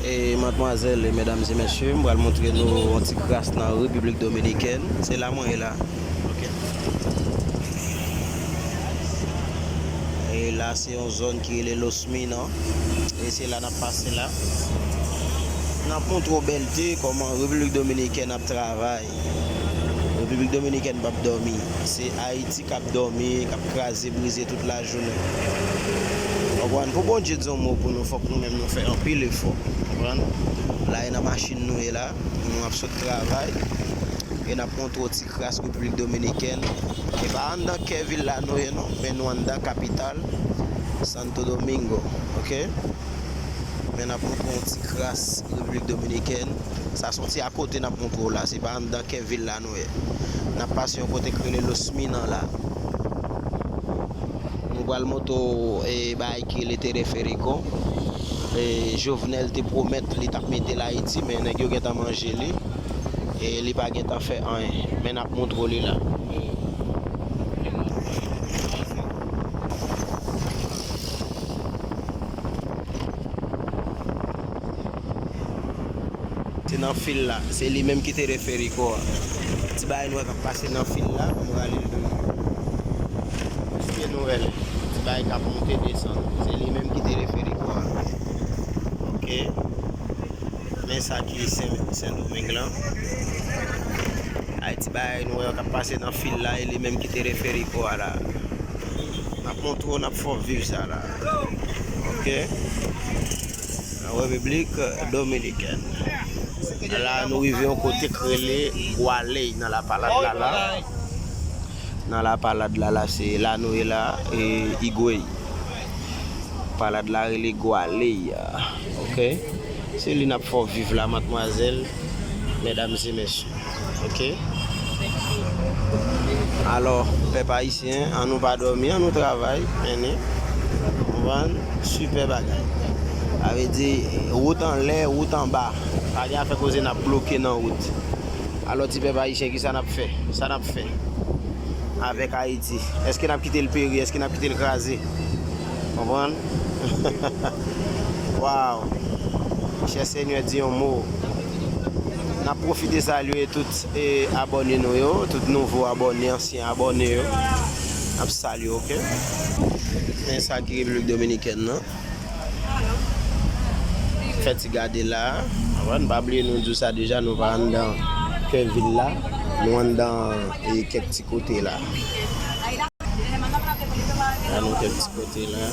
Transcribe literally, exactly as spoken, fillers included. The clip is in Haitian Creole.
E madmwazèl e medam e mesye, m pral montre nou yon ti kras nan Repiblik Dominikèn. Se la mwen ye la. Ok. E la se yon zòn ki rele Los Minas. E se la n ap pase la. N ap montre w bèlte kòman Repiblik Dominikèn ap travay. Repiblik Dominikèn p ap dòmi. Se Ayiti k ap dòmi, k ap kraze, brize tout lajounen. Konprann? Pou Bondye di yon mo pou nou, fòk nou menm nou fè anpil efò. Konprann? La e nan machin nou ye la, nou ap sot travay. E n ap montre w ti kras Repiblik Dominikèn. E pa anndan kè vil la nou ye non, men nou anndan kapital, Santo Domingo. Ok? Men n ap montre w ti kras Repiblik Dominikèn. Sa se yon ti akote n ap montre w la. Se pa anndan kè vil la nou ye. N ap pase yon kote k rele Los Minas la. Nou pral montre w, e, bagay ki rele Teleférico. E, Jovenel te pwomèt li t ap mete l Ayiti, men nèg yo gentan manje li. E li pa gentan fè anyen. Men n ap montre w li la. Se nan fil la. Se li menm ki Teleférico a. Ti bagay nou wè k ap pase nan fil la, nou rale l toujou. Èske nou wè l? Ti bagay k ap monte desann. Se li menm ki Teleférico a. Ok. Men sa ki Sen, Sen Domeng lan. Ay, ti bagay nou wè k ap pase nan fil la, e li menm ki Teleférico a la. N ap montre w, n ap fè w viv sa la. Ok. Repiblik Dominikèn. La, nou rive yon kote k rele Gwaley, nan lapalad la, la. Nan lapalad la, la, se la nou ye la, e Igwey. Palad la rele Gwaley. Ok. Se li n ap fè w viv la, madmwazèl, medam e mesye. Ok. Alò, pèp ayisyen, an nou pa dòmi, an nou travay, mennen. Konprann? Sipè bagay. Sa vle di, wout anlè, wout anba. Pa gen afè koze n ap bloke nan wout. Alò, ti pèp ayisyen, kisa n ap fè? Sa n ap fè avèk Ayiti? Èske n ap kite l peri? Èske n ap kite l kraze? Konprann? Waw! Chè Senyè, di yon mo. N ap pwofite salye tout, e, abòne nou yo, tout nouvo abòne, ansyen abòne yo. N ap salye, ok? Men sa ki Repiblik Dominikèn nan. Fè ti gade la. Konprann? Pa bliye nou di w sa deja, nou pa anndan kè vil la. Nou anndan, e, kèk ti kote la. Ann nou kèk ti kote la.